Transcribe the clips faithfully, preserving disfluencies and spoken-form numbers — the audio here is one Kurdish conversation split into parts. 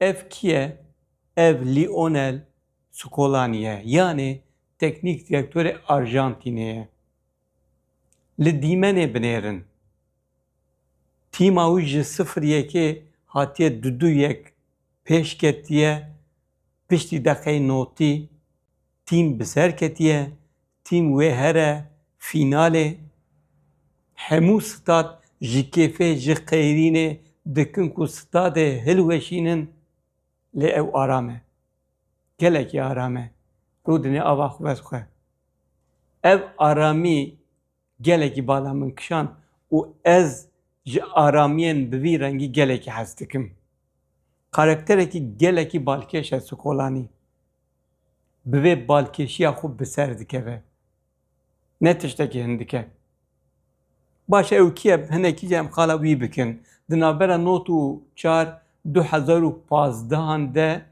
Ev kî ye? Ev Lionel Scolani ye, yanê teknîk direktorê Arjantînê ye. Li dîmenê binêrin. Tîma wî ji sifir yekê hatiye du du yek pêş ketiye, piştî deqeyê notî tîm bi ser ketiye, tîm wê here fînalê. Hemû stad ji kêfê, ji qeyrînê dikin ku stadê hilweşînin, lê ew aram e. Gelekî aram e. Rûdinê ava xwe vedixwe. Ev aramî gelekî bala min kişand û ez ji aramiyên bi vî rengî gelekî hez dikim. Karakterekî gelekî balkêş e Sikolanî. Bi vê balkêşiya xwe bi ser dikeve. Ne tiştekî hindik e. Baş e, ew kî ye? Hinekî jî em xala wî bikin. Di navbera nod û çar du hezar û pazdehan de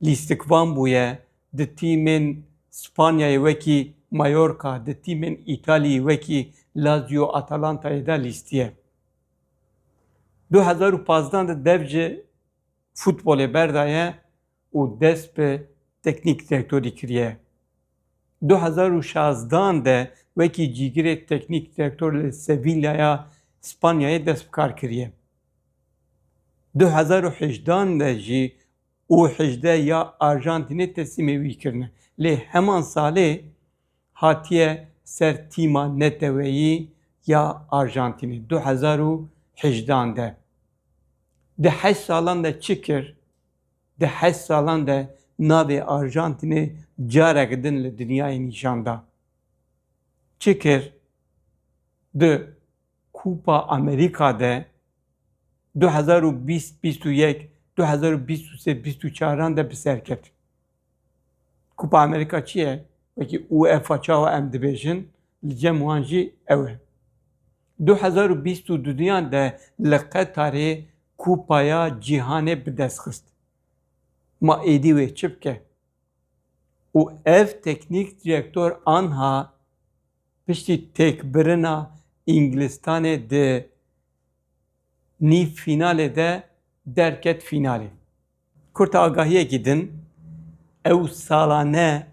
lîstikvan bûye, di tîmên Spanyayê wekî Mallorca, di tîmên Îtaliyê wekî Lazio, Atalantayê de lîstiye. Du hezar û pazdeh de dev ji futbolê berdaye û dest bi teknîk direktorî kiriye. Du hezar û şazdehan de wekî cîgirê teknîk direktor li Sevillaya Spanyayê dest bi kar kiriye. Du hezar û hejdehan de jî û hejdeh ya Arjantînê teslîmê wî kirine. Lê heman salê hatiye ser tîma neteweyî ya Arjantînê du hezar û hejdehan de. Di heşt salan de çi kir? Di heşt salan de navê Arjantînê careke din li dinyayê nîşan da. Çi kir? Di Kupa Amerika de du hezar û bîst, bîst û yek, du hezar û bîst û sê, bîst û çaran de bi ser ket. Kupa Amerika çi ye? Wekî UEFA çawa em dibêjin, li cem wan jî ew e. Du hezar û bîst û duduyan de li Qetarê Kupaya Cîhanê bi dest xist. Ma êdî wê çi bike? Û ev teknîk direktor anha piştî têkbirina Îngilistanê di nîv fînalê de derket fînalê. Kurta agahiyekî din, ew salane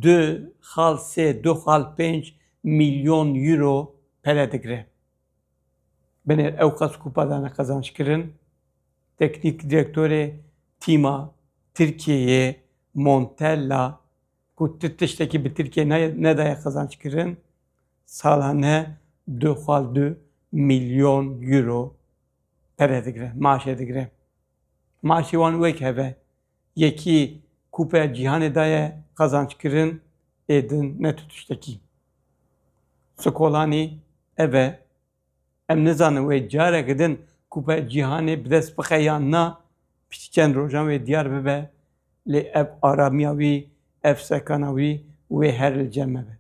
du xal sê, du xal pênc milyon euro pere digre. Binêr ew qas kupa dane qezanckirin, teknîk direktorê tîma Tirkiyeyê Montella, ku ti tiştekî bi Tirkiye ne-, nedaye qezanckirin, salane du xal du milyon euro pere digire, maaşê digire. Maaşê wan wek hev e. Yekî Kupeya Cîhanê daye qezanckirin, ê din ne tu tiştekî. Sikolanî ev e. Em nizanin wê careke din Kupeya Cîhanê bi dest bixe yan na, piştî çend rojan wê diyar bibe, lê ev aramiya wî, ev sekana wî wê her li cem me be.